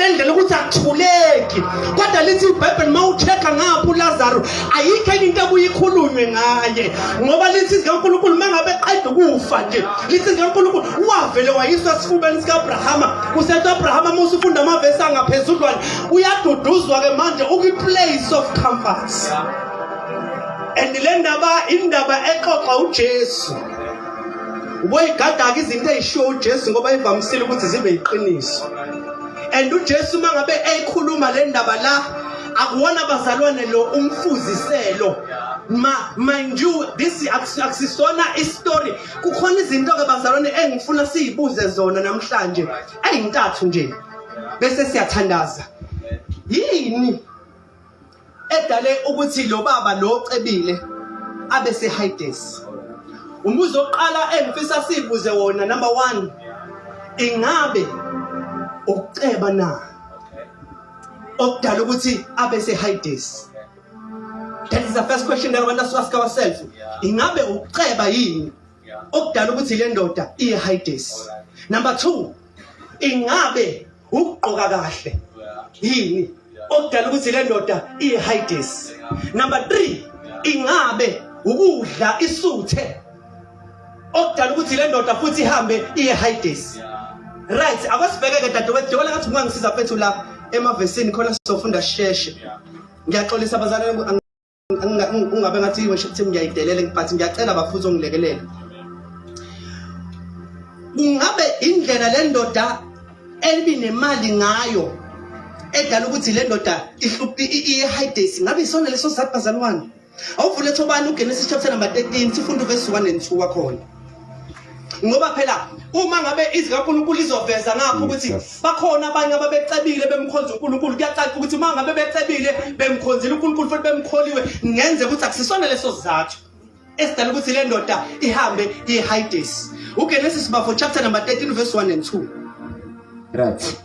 Ngale ndlela ukuthi akuthuleki, kodwa lithi iBhayibheli uma ucheck-a ngapha uLazaru ayikho enye into ebuye ikhulunywe ngaye, ngoba lithi zikaNkulunkulu uma ngabe eqeda ukufa nje, lithi zikaNkulunkulu wavele wayiswa esifubeni sika-Abrahama. Kusethi Abrahama, uma usufunda amavesi angaphezudlwana uyaduduzwa-ke manje ukwi-place of comfort. And le ndaba indaba exoxa uJesu. Uboyigada-ke izinto ey'shiwo uJesu ngoba ivamisile ukuthi zibe yiqiniso. And uJesu uma ngabe eyikhuluma le ndaba la, akuwona bazalwane lo umfuziselo. Ma mind you, this akusisona istory. Kukhona izinto-ke bazalwane engifuna siyibuze zona namhlanje eyintathu nje, bese siyathandaza. Yini edale ukuthi lo baba lo ocebile abe seHades? Umbuzo oqala engifisa sibuze wona, number 1, ingabe ukuceba na okudala ukuthi abe seHades? That is the first question that I want us to ask ourselves. Ingabe ukuceba yini okudala ukuthi le ndoda iye Hades? Number 2, ingabe ukugqoka kahle yini okudala ukuthi le ndoda iye Hades? Number 3, ingabe ukudla isuthe okudala ukuthi le ndoda futhi ihambe iye Hades? Right, akwasibheke ke dadewethu, njengoba ngathi ungangisiza mfethu la emavesini khona sizofunda sheshe. Ngiyaxolisa bazalwane, ungabe ngathi i-worship team ngiyayidelela, but ngiyacela bafuthi ongilekelele. Kungabe indlela le ndoda elibinemali ngayo edala ukuthi le ndoda iye Hades? Ngabe isona leso sizathu bazalwane? Awuvule thobani uGenesis chapter number 13, sifunde uverse 1 and 2 wakhona. Ngoba phela uma ngabe izwi kaNkulunkulu izoveza ngapho ukuthi bakhona abanye ababecebile bemkhonza uNkulunkulu, kuyacaca ukuthi uma ngabe becebile bemkhonzile uNkulunkulu futhi bemkholiwe, ngenze ukuthi akusisona leso sizathu esidala ukuthi le ndoda ihambe iye Hades. UGenesis bafo chapter number 13 verse 1 and 2. Right.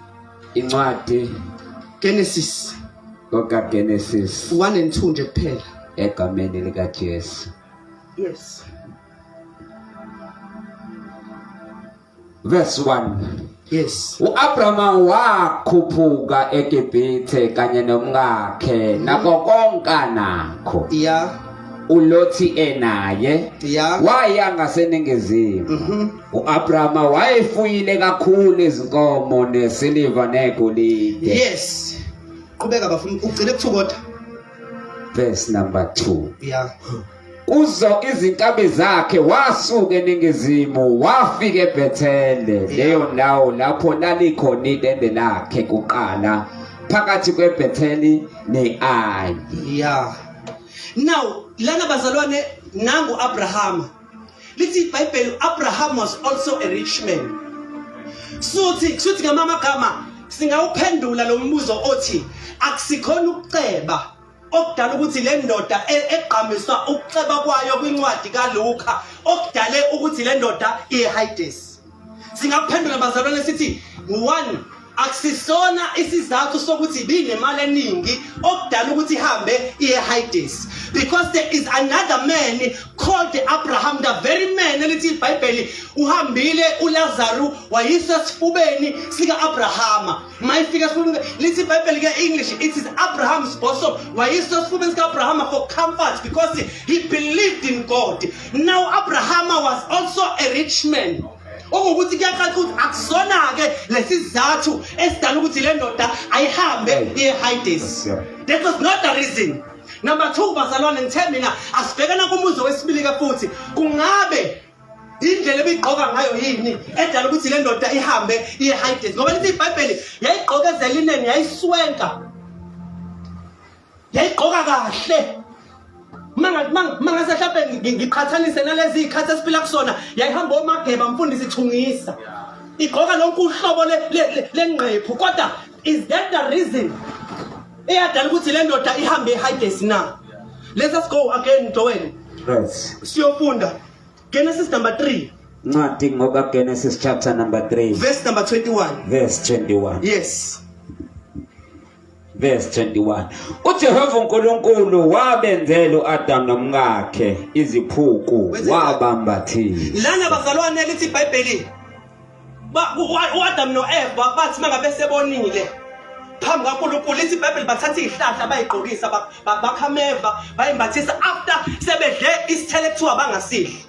Incwadi Genesis koka Genesis 1 and 2 nje kuphela. Egameni lika Jesu. Yes. Verse 1. Yes. uAbrahama wakhuphuka eGibhithe kanye nomkakhe nako konke anakho. Yeah. uLothi enaye. Yeah. Waya ngaseningizimu. uAbrahama wayefuyile kakhulu izinkomo nesiliva negolide. Yes. Qhubeka bafuna ugcine kuthukodwa. Verse number 2. Yeah. Kuzo izinkabi zakhe wasuka eningizimu wafika eBhethele, leyo ndawo lapho lalikhona itende lakhe kuqala, phakathi kweBhetheli neAyi. Yeah. Now, lana bazalwane, nangu Abraham. Lithi iBhayibheli Abraham was also a rich man. Suthi kusuthi ngamagama singawuphendula lo mbuzo othi akusikhona ukuceba okudala ukuthi le ndoda egqamiswa ukuceba kwayo kwincwadi kaLuka okudale ukuthi le ndoda iye Hades. Singaphendula bazalwane sithi, one, akusisona isizathu sokuthi ibinemali eningi okudala ukuthi ihambe iye Hades, because there is another man called Abraham, the very man elithi iBhayibheli uhambile uLazaru wayiswa esifubeni sika-Abrahama. Mayifika esifubeni, lithi iBhayibheli ke-English, it is Abraham's bosom, wayiswa esifubeni sika-Abrahama for comfort because he believed in God. Now Abraham was also a rich man. Okuwukuthi kuyacaca ukuthi akusona-ke lesizathu esidala ukuthi le ndoda ayihambe iye Hades. That was not the reason. Number 2, bazalwane, ngithe mina asibhekana kumuzi wesibili-ke futhi. Kungabe indlela ebigqoka ngayo yini edala ukuthi le ndoda ihambe iye Hades? Ngoba lithi iBhayibheli yayigqoka ezelineni, yayiswenka, yayigqoka kahle. Mangase mhlawumbe ngiqhathanise nalezi zikhathi esiphila kusona, yayihamba omageba mfundisi ithungisa, igqoka lonke uhlobo lengqephu. Kodwa is that the reason eyadala ukuthi le ndoda ihambe eHades na? Let us go again, Joel. Right. Siyofunda Genesis number 3. Ncwadi ngoka Genesis chapter number 3. Verse number 21. Verse 21. Yes. Verse 21. UJehova uNkulunkulu wabenzela uAdam nomkakhe iziphuku wabambathisa. Lana bazalwane lithi iBhayibheli uAdam noEva bathi mangabe sebonile Phambi kaNkulunkulu lithi iBhayibheli bathatha izihlahla bayigqokisa bakhameva bayimbathisa after sebedle isithelo ekuthiwa bangasidli.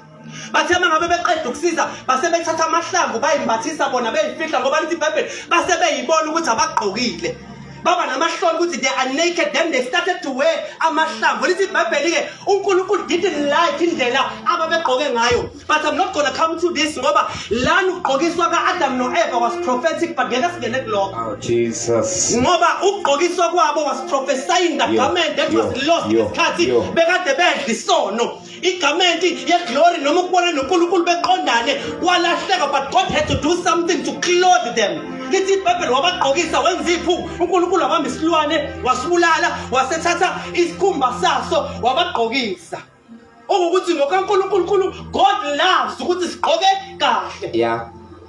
Bathe uma ngabe beqeda ukusiza base bethatha amahlamvu bayimbathisa bona beyifihla ngoba lithi iBhayibheli base beyibona ukuthi abagqokile. Baba namahloni ukuthi they are naked, then they started to wear amahlamvu. Lithi iBhayibheli ke uNkulunkulu didn't like indlela ababegqoke ngayo. But I'm not gonna come to this ngoba lana ukugqokiswa ka-Adam no-Eva was prophetic, but ngeke singene kulokho. Oh Jesus. Ngoba ukugqokiswa kwabo was prophesying the garment that was lost ngesikhathi bekade bedla isono. Igamenti ye-glory noma ukubona noNkulunkulu beqondane kwalahleka, but God had to do something to clothe them. Lithi iBhayibheli wabagqokisa wenza iphu, uNkulunkulu wabamba isilwane wasibulala wasethatha isikhumba saso wabagqokisa. Okuwukuthi ngokaNkulunkulu God loves ukuthi sigqoke kahle. Yeah.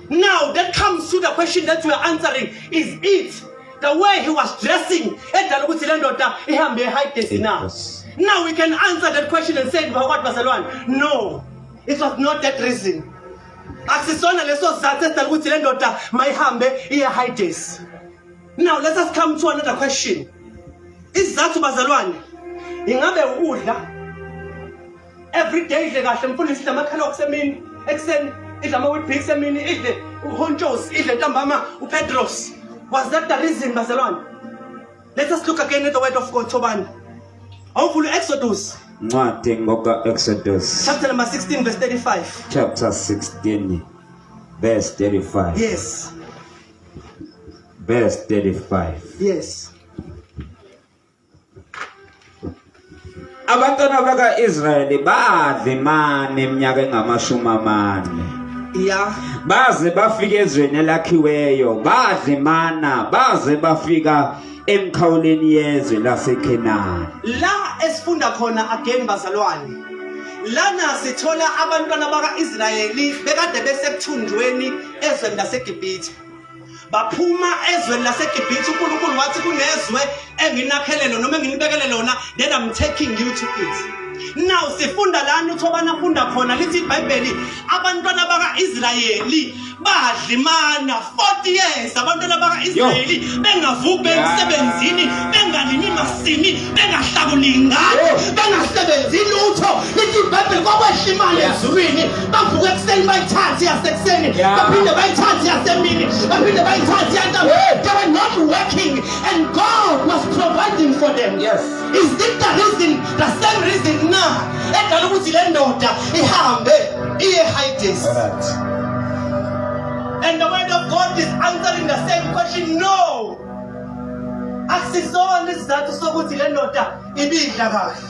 Now that comes to the question that we are answering, is it the way he was dressing edala ukuthi le ndoda ihambe eHades na? Now we can answer that question and say, what bazalwane? No, it was not that reason. Akusisona leso sizathu esidala ukuthi le ndoda mayihambe iye eHades. Now let us come to another question. Isizathu bazalwane, ingabe ukudla every day idle kahle mfundisi, idle ama-Kellogg's emini, ekuseni idle ama-Weet-Bix emini, idle uhontshozi, idle ntambama uPedros. Was that the reason bazalwane? Let us look again at the word of God. Thobani, awuvule Exodus. Ncwadi ngoka Exodus chapter number 16 verse 35. Chapter 16 verse 35. Yes. Verse 35. Yes. Abantwana baka-Israyeli badla imana iminyaka engamashumi amane. Yeah. Baze bafika ezweni elakhiweyo, badla imana baze bafika emikhawuleni yezwe laseKhenani. La esifunda khona again bazalwane. Lana sithola abantwana baka-Israyeli bekade besekuthunjweni ezweni laseGibhithe. Baphuma ezweni laseGibhithe, uNkulunkulu wathi kunezwe enginakhele lona noma enginibekele lona, then I'm taking you to it. Now sifunda lana uThobana afunda khona, lithi iBhayibheli abantwana baka-Israyeli badla imana 40 years, abantwana baka-Israyeli bengavuki emsebenzini, bengalimi masimi, bengahlakuli ingane, bengasebenzi lutho. Lithi iBhayibheli kwakwehla imali ezulwini, bavuka ekuseni bayithathe yasekuseni, baphinde bayithathe yasemini, baphinde bayithathe yantambama. They were not working and God was providing for them. Yes. Is it the reason, the same reason na edala ukuthi le ndoda ihambe iye Hades? Alright. And the word of God is answering the same question. No. Akusisona isizathu sokuthi le ndoda ibidla kahle.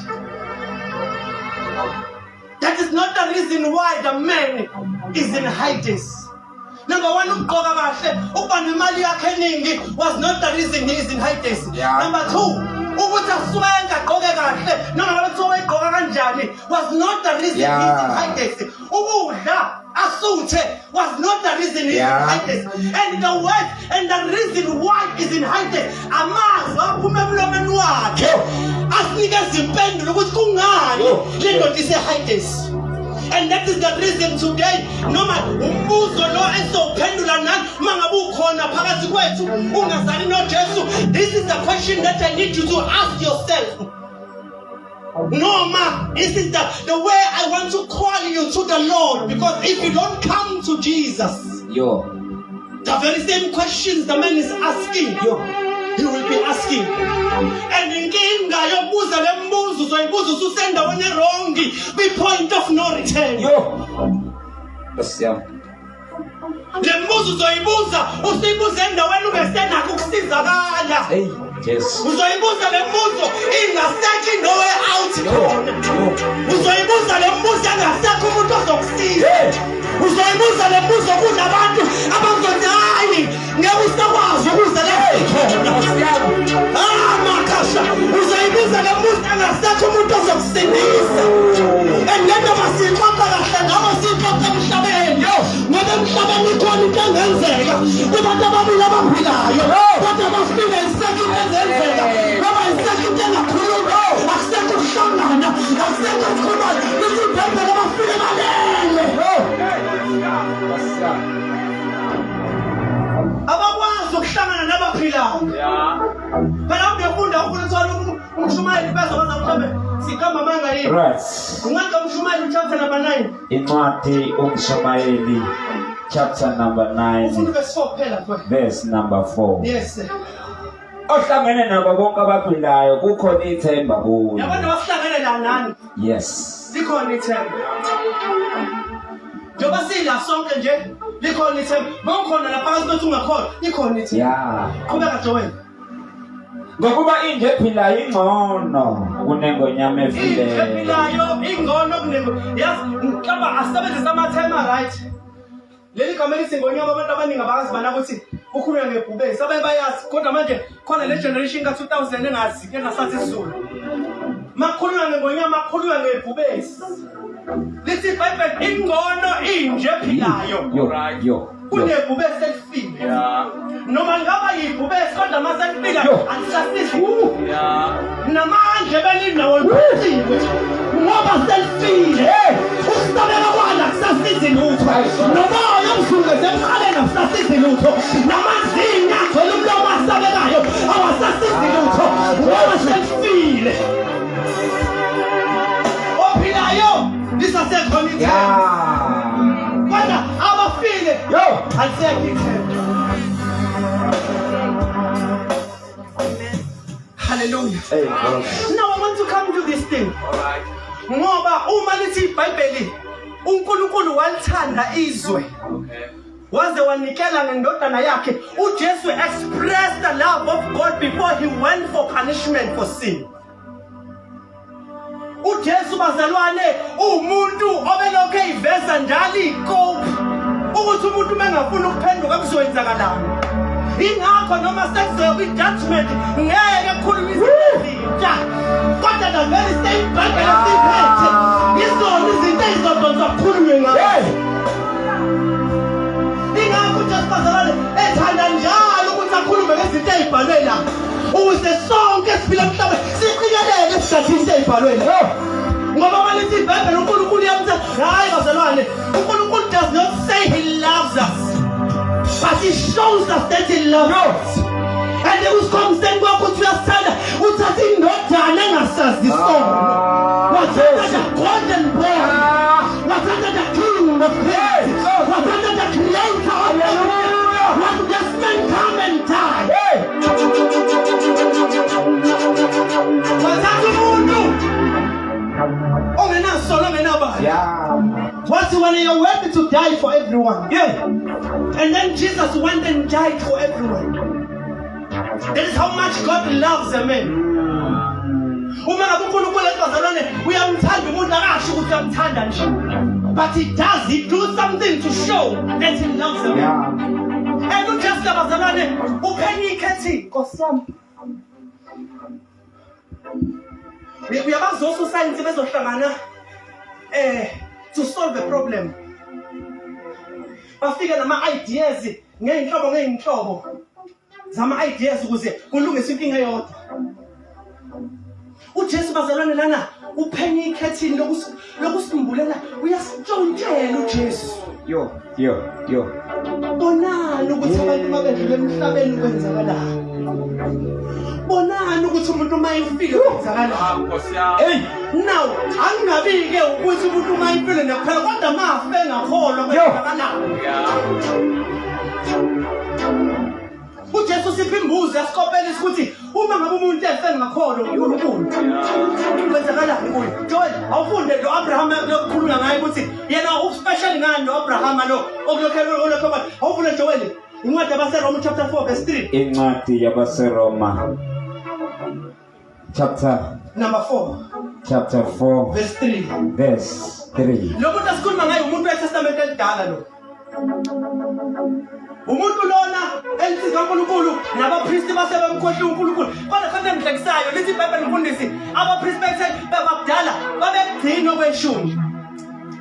That is not the reason why the man is in Hades. Number one, ukugqoka kahle, ukuba nemali yakhe eningi was not the reason he is in Hades. Yeah. Number two, ukuthi aswenke agqoke kahle noma ngabe kuthiwa wayegqoka kanjani was not the reason he is in Hades. Ukudla asuthe was not the reason he is in Hades. And the word and the reason why is in Hades, amazwi aphuma emlomeni wakhe asinikeza impendulo ukuthi kungani le ndoda ise-Hades. And that is the reason today, noma umbuzo lo esizowuphendula nani uma ngabe ukhona phakathi kwethu ungazani noJesu, this is the question that I need you to ask yourself. Noma, this is the way I want to call you to the Lord, because if you don't come to Jesus, Yo. the very same questions the man is asking, Yo. he will be asking. And inkinga yokubuza le mbuzo uzoyibuza ususendaweni erongi, kwi-point of no return. Yo. Nkosi yami. Le mbuzo uzoyibuza usuyibuza endaweni ungesenakho ukusizakala. Hey, Jesu. Uzoyibuza le mbuzo ingasekho no way out khona. Yo. Uzoyibuza le mbuzo engasekho umuntu ozokusiza. Hey. Uzoyibuza le mbuzo kunabantu abazothi hayi ngeke usakwazi ukuza la khona. Nkosi yami. Ah, makasha. Uzoyibuza le mbuzo engasekho umuntu ozokusindisa. And le nto masiyixoxa kahle ngako siyixoxa emhlabeni. Ngoba emhlabeni ikhona into engenzeka kubantu ababili abaphilayo. Kodwa bafike isekho into engenzeka. Ngoba isekho into engakhuluma. Akusekho ukuhlangana. Akusekho ukukhuluma. Lithi iBhayibheli abafike balele. Nkosi yami. Abakwazi ukuhlangana nabaphilayo. Phela ungefunda ufuna uthola umshumayeli bese waza mhlawumbe siqamba amanga yini. Right. Incwadi kaMshumayeli chapter number 9. Incwadi uMshumayeli chapter number 9. Ufunda verse 4 kuphela mfowethu. Verse number 4. Yes. Ohlangene nabo bonke abaphilayo kukhona ithemba kuye. Yabona wasihlangene la nani? Yes. Likhona ithemba. Njengoba sila sonke nje likhona ithemba. Mawukhona lapha phakathi kwethu ungakhona, likhona ithemba. Yeah. Qhubeka Joel. Ngokuba inja ephilayo ingcono kunengonyama Inja efileyo. ephilayo ingcono kunengo. Yazi mhlawumbe asebenzise amathema right. Leli gama elithi ngonyama abantu abaningi abazi bana ukuthi kukhulunywa ngebhubesi. Abanye bayazi kodwa manje khona le generation ka-2000 engazi engasathi isiZulu. Makukhulunywa ngengonyama kukhulunywa ngebhubesi. Lithi iBhayibheli ingcono inje ephilayo. Yo, yo, yo. Kunebhubesi elifile. Noma lingaba yibhubesi kodwa uma selifika Yo. alisasizi. Namandla ebelinawo liphuciwe ngoba selifile. Ukusabeka kwalo akusasizi lutho. Nomoya omzungeze emqaleni akusasizi lutho. Namazinyo agcwele umlomo asabekayo awasasizi lutho ngoba selifile. Ophilayo lisasekhona ithemba. Yeah. Kodwa abafile Yo. alisekho ithemba. Hallelujah. Hey, God. Now I want to come to this thing. Ngoba uma lithi iBhayibheli uNkulunkulu walithanda izwe. Waze wanikela ngendodana yakhe. uJesu expressed the love of God before he went for punishment for sin. uJesu bazalwane uwumuntu obelokhu eyiveza njalo ikopu ukuthi umuntu uma engafuni ukuphenduka kuzoyenzakalani. Ingakho noma sekuzoya kwi-judgment ngeke kukhulume izinto ezintsha kodwa the very same Bible esiphethe izona izinto ey'zodonswa kukhulunywe ngazo. Ingakho uJesu bazalwane ethanda njalo ukuthi akhulume ngezinto ey'bhalwe la ukuze sonke esiphila emhlabeni siqikelele esikhathini sey'bhalwe la. Ngoba malithi iBhayibheli uNkulunkulu uyamthanda. Hayi bazalwane, uNkulunkulu does not say he loves us, but he shows us that he loves us. And ekusikhombiseni kwakho ukuthi uyasithanda, uthatha indodana engasazi isono. Wathatha the golden boy. Wathatha the king of kings. Wathatha the creator of everything. What this man come and die. Wathatha umuntu ongenasono ongenabala. Yeah. Wathi when you're worthy to die for everyone. Yeah. And then Jesus went and died for everyone. That is how much God loves a man. Uma ngabe uNkulunkulu ebazalwane uyamthanda umuntu akasho ukuthi uyamthanda nje. But he does, he do something to show that he loves a man. Yeah. And uJesu labazalwane uphenye ikhethini Nkosi yami. Uyabazi ososayensi bezohlangana to solve a problem. Bafike nama ideas ngeyinhlobo ngeyinhlobo zama ideas ukuze kulungiswe inkinga eyodwa. uJesu bazalwane lana uphenye ikhethini lokusimbulela uyasitshontshela uJesu. Yo, yo, yo. Bonani ukuthi abantu uma bedlula emhlabeni kwenzakalani. Bonani ukuthi umuntu uma efile kwenzakalani. Hey, Now, angingabi-ke ukuthi umuntu uma efile nekuphela kodwa uma afe engakholwa kwenzakalani. uJesu sipha imbuzi yasikopelisa ukuthi uma ngabe umuntu efe engakholwa uNkulunkulu kwenzakalani kuye. Joel, awufunde lo Abraham lokukhulunywa ngaye ukuthi yena uspecial ngani lo Abraham lo okulokho awufunde Joel incwadi yabaseRoma chapter 4 verse 3. Incwadi yabaseRoma chapter number 4 chapter 4 verse 3 verse 3. Lo muntu esikhuluma ngaye umuntu weTestament elidala lo. Umuntu lona elithi kaNkulunkulu nabapristi basebemkhohliwe uNkulunkulu. Kodwa khona engihlekisayo lithi iBhayibheli mfundisi abapristi bethe babakudala babegcina okweshumi.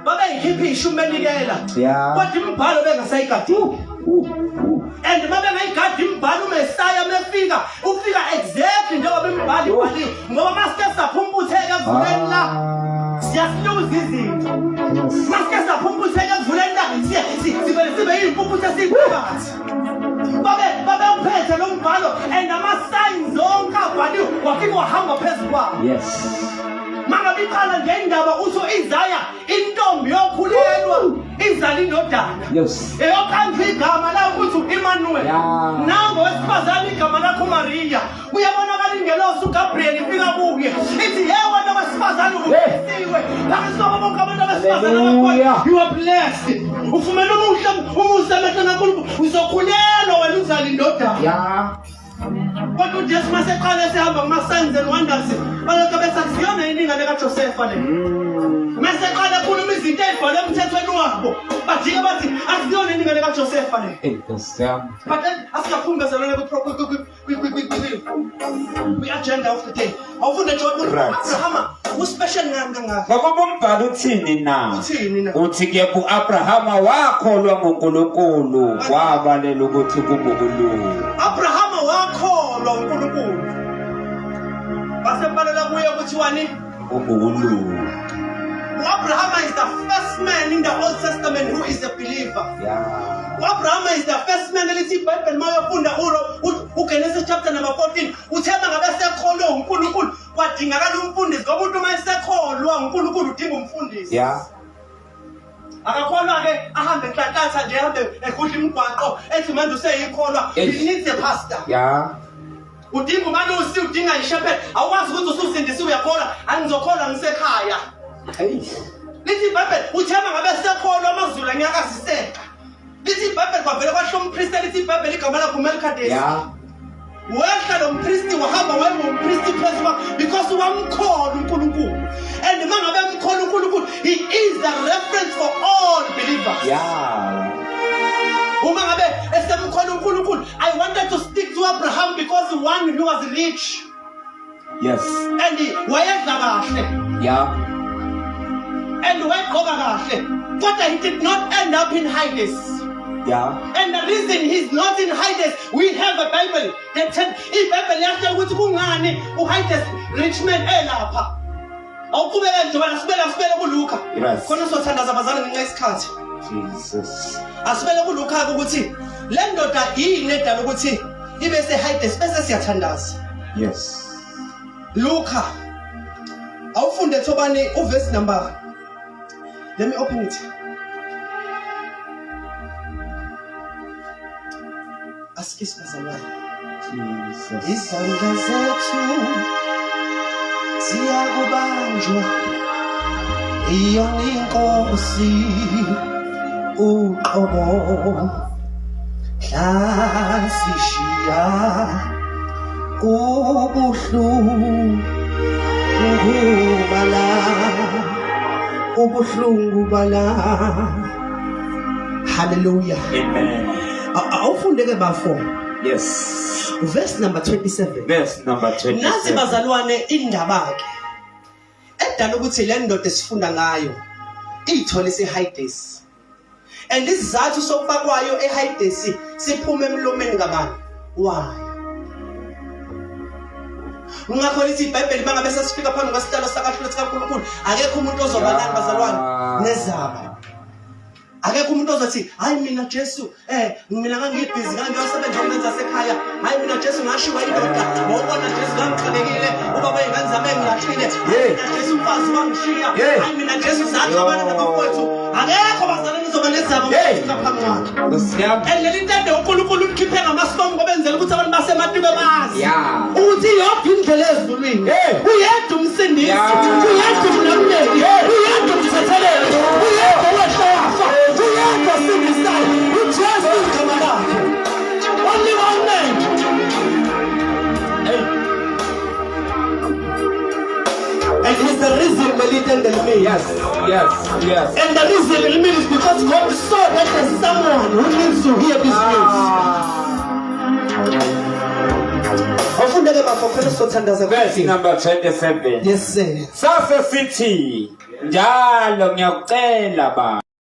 Babeyikhipha ishumi benikela. Yeah. Kodwa imibhalo bengasayigadi. And babengayigadi imibhalo uMesaya mefika ufika exactly njengoba imibhalo ibhaliwe. Ngoba masike saphumputheka ekuvuleni la siyasiluza izinto. Masike saphumputheka ekuvuleni la sivele sibe yimpumputhe esiyiphakathi. Babe babewuphethe lo mbhalo and ama-signs Wafika wahamba phezu kwawo. Yes. Mangabe iqala nje indaba uthi u-Isaya intombi yokhulelwa izala indodana. Yes. Eyoqanjwa igama la ukuthi u-Emmanuel. Yeah. Nango wesifazane igama lakho uMaria. Kuyabonakala ingelosi uGabriel ifika kuye. Ithi ye wena wesifazane ubusisiwe. Phakathi kwabo bonke abantu abesifazane abakhona. Hallelujah. You are blessed. Ufumene umuhle umusa emehlweni kaNkulunkulu. Uzokhulelwa wena uzala indodana. Yeah. Kodwa uJesu maseqala esehamba kuma-signs and wonders balokhu bethi akusiyona yini ingane kaJosefa le. Maseqala ekhuluma izinto ey'bhalwe emthethweni wabo bajike bathi akusiyona yini ingane kaJosefa le. Eyi Nkosi yami. But then asingaphumi bazalwane kwi-agenda of the day. Awufunde John Right. Abrahama uspecial ngani kangaka? Ngokuba umbhalo uthini na? Uthini na? Uthi kepha u-Abrahama wakholwa nguNkulunkulu wabalela ukuthi kungukulunga. Abrahama wakholwa uNkulunkulu. Basembalela kuye kuthiwani? Kungukulunga. Abraham is the first man in the Old Testament who is a believer. Yeah. Abraham is the first man elithi iBhayibheli mayofunda ulo uGenesis chapter number 14 uthe mangabe sekholwe uNkulunkulu kwadingakala umfundisi ngoba umuntu uma esekholwa uNkulunkulu udinga umfundisi. Yeah. Akakholwa ke ahambe enhlanhlatha nje ahambe egudla imigwaqo ethi manje useyikholwa. He needs a pastor. Yeah. Udinga umalusi, udinga ishepherd. Awukwazi ukuthi ususindisiwe uyakholwa, angizokholwa ngisekhaya. Eish. Lithi iBhayibheli uthema ngabe sekholwa amazulu anyakaziseka. Lithi iBhayibheli kwavele kwasho umpristi lithi iBhayibheli igama lakhe uMelchizedek. Yeah. Wehla lo mpristi wahamba wayengumpristi phezu kwa because wamkholwa uNkulunkulu. And uma ngabe emkholwa uNkulunkulu, he is the reference for all believers. Yeah. Uma ngabe esemkholwa uNkulunkulu, I wanted to stick to Abraham because one he was rich Yes. and wayedla kahle Yeah. and wayegqoka kahle. Kodwa he did not end up in Hades. Yeah. And the reason he's not in Hades, we have a Bible that tells iBhayibheli yasho ukuthi kungani uHades rich man elapha. Awuqhubeke nje wena sibele asibele kuLuka. Yes. Khona sothandaza abazali ngenxa yesikhathi. Jesus. Asibele kuLuka ukuthi le ndoda yini edala ukuthi ibe seHades bese siyathandaza. Yes. Luka awufunde thobani uverse number Let me open it. Asikisi bazalwane. Jesus. Izandla zethu ziyakubanjwa iyona inkosi uqobo hlasishiya ubuhlungu bala ubuhlungu bala haleluya Amen. Awufunde ke bafo Yes. verse number 27 Verse number 27. Nazi bazalwane indaba ke edala ukuthi le ndoda esifunda ngayo iyithole iseHades and isizathu sokuba kwayo eHades siphume emlomeni kabani wayo ngakho lithi iBhayibheli mangabe sesifika phambi kwesihlalo sakahlulelo sikaNkulunkulu akekho umuntu ozoba nani bazalwane nezaba akekho umuntu ozothi hayi mina Jesu eh mina ngangibhizi ngangiyosebenza umsebenzi wasekhaya hayi mina Jesu ngashiwa indoda ngobona Jesu ngangixakekile ubaba ingane zami engilahlile hayi mina Jesu umfazi wangishiya hayi mina Jesu saxabana nabafowethu akekho bazalwane nizoba nezaba phambi kwakhe and leli ntende uNkulunkulu ulikhiphe ngamasomo ngoba enzela ukuthi abantu basematube bazi ukuthi iyodwa indlela ezulwini uyedwa umsindisi uyedwa umlamuleli uyedwa umthetheleli uyedwa owehla wafa uyedwa osindisayo uJesu igama lakhe only one man And he's the reason leli tende limile. Yes, yes, yes. And the reason limile is because God saw that there's someone who needs to hear this news. Awufunde ke bafo phela sothandaza Verse number 27. Yes sir. Sase sithi njalo ngiyakucela baba.